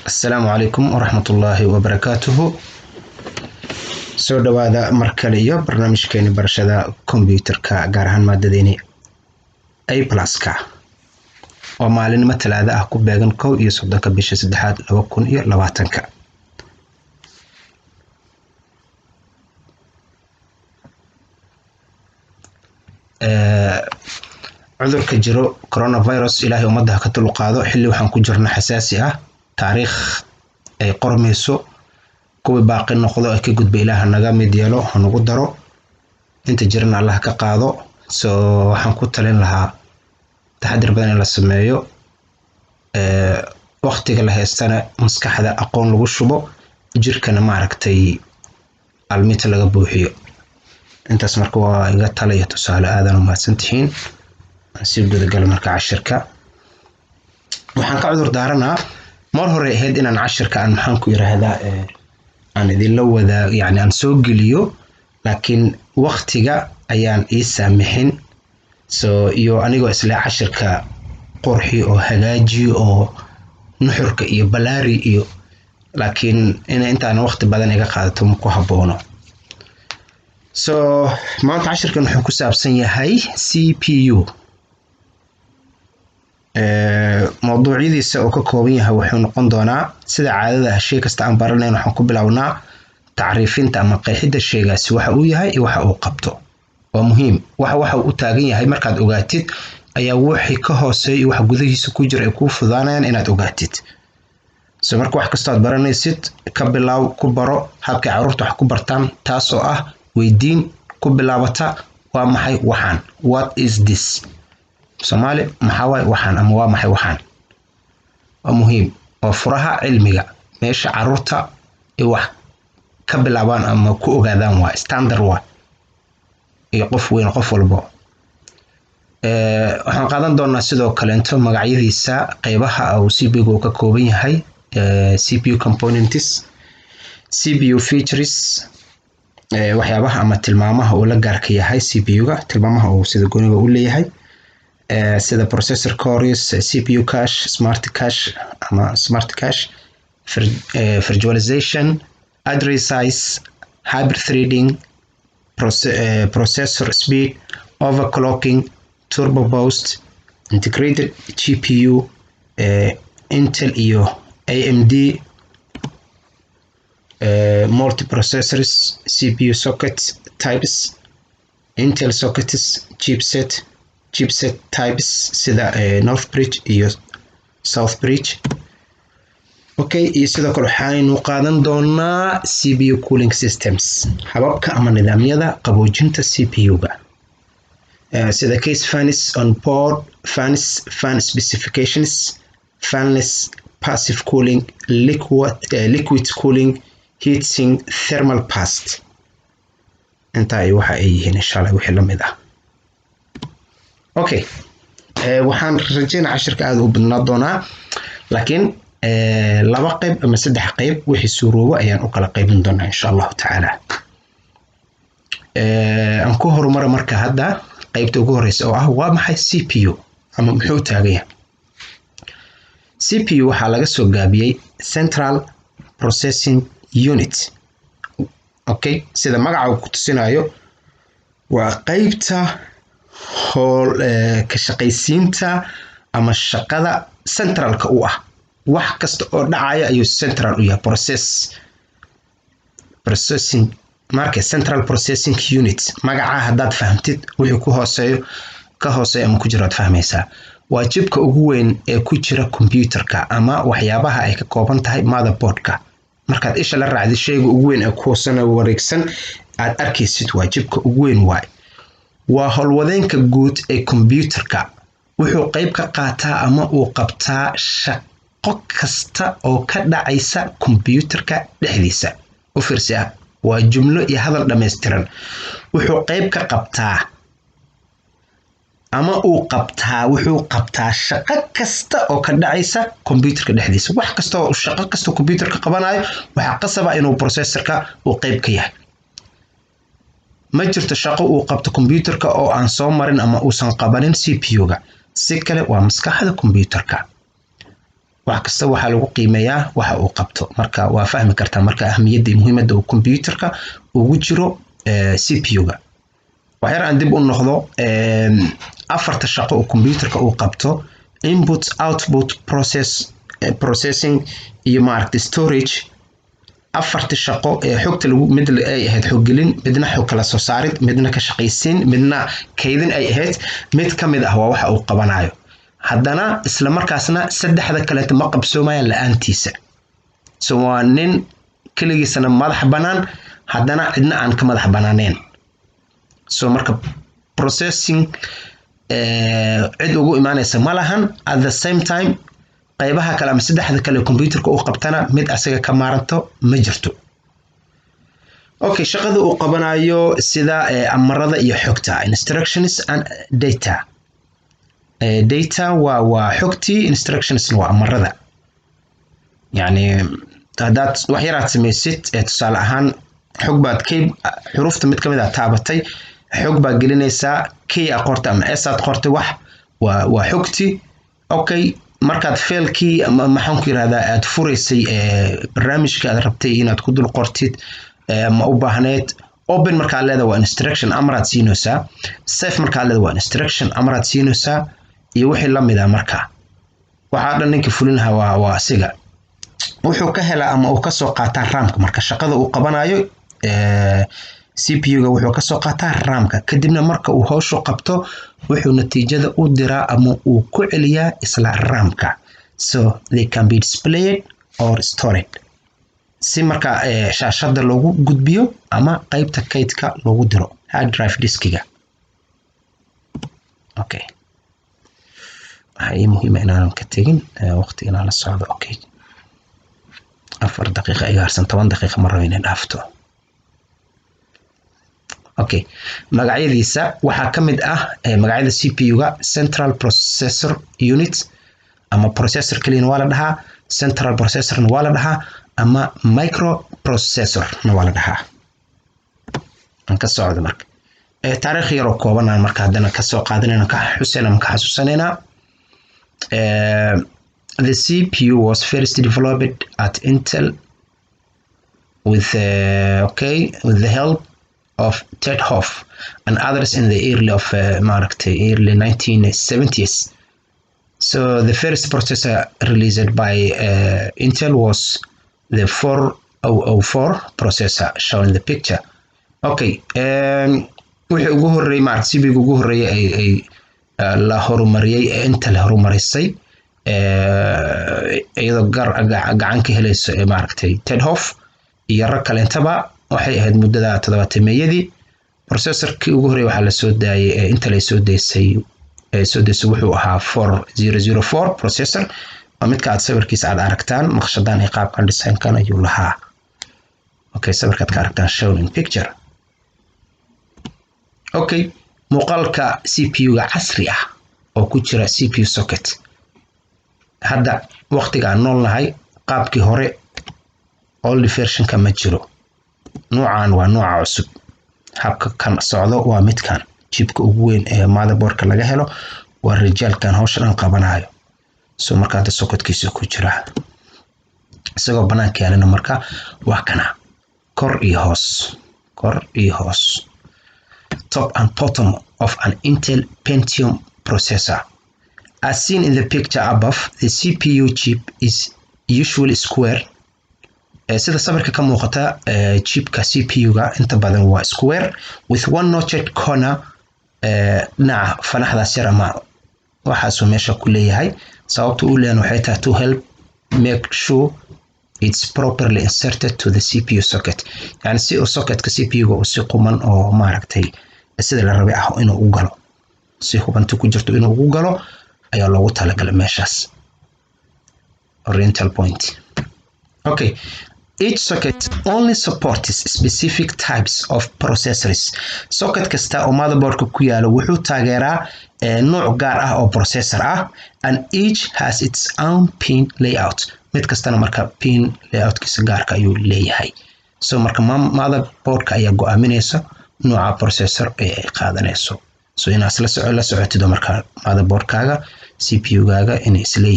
Asalaamu calaykum waraxmatullaahi wabarakaatuhu. Soo dhowaada mar kale iyo barnaamijkeeni barashada kombyuutarka, gaar ahaan maadadeeni A pluska, oo maalinimo Talaada ah ku beegan 31-ka bisha saddexaad 2020-ka. Cudurka jiro coronavirus, Ilaahay ummadda ha ka dulqaado. Xilli waxaan ku jirna xasaasi ah, taariikh ay qormayso, kuwii baaqi noqdo ay ka gudba Ilaah naga mid yeelo, hanugu daro, inta jirana Allah ka qaado. So waxaan ku talin lahaa taxadir badan in la sameeyo, waqtiga la haystana maskaxda aqoon lagu shubo, jirkana maaragtay almita laga buuxiyo. Intaas marka waa iga tala iyo tusaale. Aadan umahadsantihiin. Aan sii gudagalo marka cashirka. Waxaan ka cudur daaranaa, mar hore ahayd inaan cashirka aan, maxaan ku yiraahdaa, aan idinla wadaag, yani aan soo geliyo, laakiin waqtiga ayaan ii saamixin. So iyo anigoo isle cashirka qurxi oo hagaaji oo nuxurka iyo balaari iyo, laakiin ina intaan waqti badan iga qaadato ma ku haboono. So maanta cashirkan wuxuu ku saabsan yahay CPU. Mawduucyadiisa oo ka kooban yahay wuxuu noqon doonaa, sida caadada ah shay kasta aan baranayn, waxaan ku bilownaa tacriifinta ama qeexidda shaygaasi waxa uu yahay iyo waxa uu qabto. Waa muhiim. Waxa uu u taagan yahay markaad ogaatid ayaa wixii ka hooseeya iyo waxa gudahiisa ku jira ay kuu fudaanayaan inaad ogaatid. So marka wax kastoo aad baranaysid, ka bilaaw ku baro habkay carruurta wax ku bartaan, taas oo ah weydiin ku bilaabata "Waa maxay waxaan?" "What is this?" Soomaali, maxaa waay waxaan ama waa maxay waxaan? Waa muhiim, waa furaha cilmiga, meesha caruurta ay wax ka bilaabaan ama ku ogaadaan, waa standard, waa iyo qof weyn, qof walbo. Waxaan qaadan doonaa sidoo kaleento magacyadiisa, qeybaha uu CPU uu ka kooban yahay, CPU components, CPU features, waxyaabaha ama tilmaamaha uu la gaarka yahay CPU-ga, tilmaamaha uu sida gooniga u leeyahay, sida processor cores, CPU cache, smart cache ama smart cache, virtualization, address size, hybrid threading, processor speed, overclocking, turbo boost, integrated GPU, Intel iyo AMD, multiprocessors, CPU socket types, Intel sockets, chipset types sida North Bridge iyo South Bridge. Okay, iyo sidoo kale waxaynu qaadan doonaa CPU cooling systems, hababka ama nidaamyada qaboojinta CPU-ga, sida case fans, on board fans, fan specifications, fanless, passive cooling, liquid cooling, heatsink, thermal paste. Intaa ay waxa ay yihiin, insha Allah, wixii la mid ah. Okay, waxaan rajeynaa cashirka aada u badnaa doonaa, laakiin laba qayb ama saddex qayb wixii suuroobo ayaan u kala qaybin doonaa, insha Allahu tacaala. Aan ku horumara marka hadda qaybta ugu horeysa oo ah waa maxay CPU ama muxuu taagan yahay? CPU waxaa laga soo gaabiyey Central Processing Unit. Okay, sida magaca uu ku tusinayo, waa qaybta hool ka shaqaysiinta ama shaqada centralka u ah. Wax kasta oo dhacaya ayuu central u yahay, processing. Marka Central Processing Unit magaca haddaad fahamtid, wixii ku hooseeyo, ka hooseeya ama ku jiro aad fahmaysaa. Waa chipka ugu weyn ee ku jira computerka ama waxyaabaha ay ka kooban tahay motherboardka. Markaad isha la raacdid, shayga ugu weyn ee kuhoosana wareegsan aad arkaysid waa chipka ugu weyn. Waay waa howlwadeenka guud ee computerka. Wuxuu qayb ka qaataa ama uu qabtaa shaqo kasta oo ka dhacaysa computerka dhexdiisa. U fiirsi ah, waa jumlo iyo hadal dhammaystiran. Wuxuu qayb ka qabtaa ama uu qabtaa, wuxuu qabtaa shaqo kasta oo ka dhacaysa computerka dhexdiisa. Wax kasta oo shaqo kasta computerka qabanayo waxaa qasaba inuu processorka uu qayb ka yahay. Ma jirto shaqo uu qabto computerka oo aan soo marin ama uusan qabanin CPU-ga. Si kale, waa maskaxda computerka. Wax kasta waxaa lagu qiimeeyaa waxa uu qabto. Marka waa fahmi kartaa marka ahamiyadda iyo muhiimadda uu computerka ugu jiro CPU-ga. Waxyar aan dib u noqdo afarta shaqo uu computerka uu qabto: input, output, process, processing iyo, maaragtay, storage. Afarta shaqo ee xogta lagu mid ay ahayd xoggelin, midna xog kala soo saarid, midna ka shaqaysiin, midna kaydin ay ahayd, mid ka mid ah waa waxa uu qabanayo. Haddana isla markaasna saddexda kaleeto ma qabsoomayaan la-aantiisa. So waa nin keligiisana madax bannaan, haddana cidna aan ka madax bannaaneen. So marka processing cid ugu imaanaysa ma lahan. At the same time, qaybaha kale ama saddexda kale computerka uu qabtana mid asaga ka maaranto ma jirto. Okay, shaqada uu qabanayo sida amarada iyo xogta, instructions and data. Data waa xogtii, instructionsna waa amarada. Yani haddaad wax yaraad samaysid, tusaale ahaan xog baad kay xuruufta mid kamid a taabatay, xog baad gelinaysaa, k a qortay ama s aad qortay, wax waa xogtii. Okay, markaad filekii ama, maxaan ku yirahdaa, aad furaysay barnaamijka aad rabtay inaad ku dul qortid, ma u baahneed open markaad leedahay, waa instruction, amraad siinaysaa. Save markaad leedahay, waa instruction, amraad siinaysaa, iyo wixii la mid ah. Marka waxaa dhan ninka fulinaha waa asiga. Wuxuu ka helaa ama uu kasoo qaataa RAM-ka. Marka shaqada uu qabanayo CPU-ga wuxuu kasoo qaataa RAM-ka. Kadibna marka uu howshu qabto, wuxuu natiijada u diraa ama uu ku celiyaa isla RAM-ka, so they can be displayed or stored, si marka shaashada loogu gudbiyo ama qeybta kaydka loogu diro, hard drive diskiga. Okay, waxaa ii muhiima inaanan ka tegin waqti, inaan la socdo. Okay, 4 daqiiqa iga harsan, 10 daqiiqa ma rabo inay dhaafto. Okay, magacyadiisa waxaa ka mid ah magacyada CPU-ga central processor unit ama processor keliyana waa la dhahaa, central processorna waa la dhahaa, ama microprocessorna waa la dhahaa. Aan ka socdo marka taariikh yaroo kooban aan marka haddana kasoo qaadanayna, ka xusayna ama ka xasuusanaynaa. The CPU was first developed at Intel with okay, with the help of Ted Hoff and others in the early of maaragtay, early 1970s. So the first processor released by Intel was the 4004 processor shown in the picture. Okay, wixii ugu horreeyay, maaragtay, CPU ugu horreeyay ay la horumariyey ee Intel horumarisay iyadoo gar gacan ka helayso ee, maaragtay, Ted Hoff iyo rag kaleentaba, waxay ahayd muddada toddobaatameyadii. Processorkii ugu horreeyay waxaa la soo daayay ee Intel ay soo daysay wuxuu ahaa 4004 processor. Waa midka aad sawirkiisa aad aragtaan, naqshadan iyo qaabkan designkan ayuu lahaa. Okay, sawirkaad ka aragtaan, shown in picture. Okay, muuqaalka CPU-ga casri ah oo ku jira CPU socket. Hadda waqtiga aan nool nahay, qaabkii hore, old versionka, ma jiro. Noocan waa nooca cusub. Habka kan socdo waa midkan chipka ugu weyn ee motherboardka laga helo, waa rijaalkan hawsha dhan qabanayo. So marka hadda socketkiisa ku jira, isagoo banaanka yaalana marka waa kana, kor iyo hoos, kor iyo hoos, top and bottom of an Intel Pentium processor. As seen in the picture above, the CPU chip is usually square. Sida sawirka ka muuqata, chipka CPU-ga inta badan waa square with one notched corner. Dhinaca fanaxdaas yar ama waxaasuu meesha ku leeyahay. Sababta uu leeyahay waxay tahay to help make sure it's properly inserted to the CPU socket, yani si uu socketka CPU-ga uu si quman oo, maaragtay, sida la rabay ah inuu u galo, si hubanti ku jirto inuu ugu galo ayaa loogu talagalay meeshaas oriental point. Okay, each socket only supports specific types of processors. Socket kasta oo motherboardka ku yaalo wuxuu taageeraa nooc gaar ah oo processor ah, and each has its own pin layout. Mid kastana marka pin layoutkiisa gaarka ayuu leeyahay. So marka motherboardka ayaa go-aaminaysa nooca processor ee ay qaadanayso. So inaad la socotido marka motherboardkaaga CPU-gaaga inay isleeyihiin.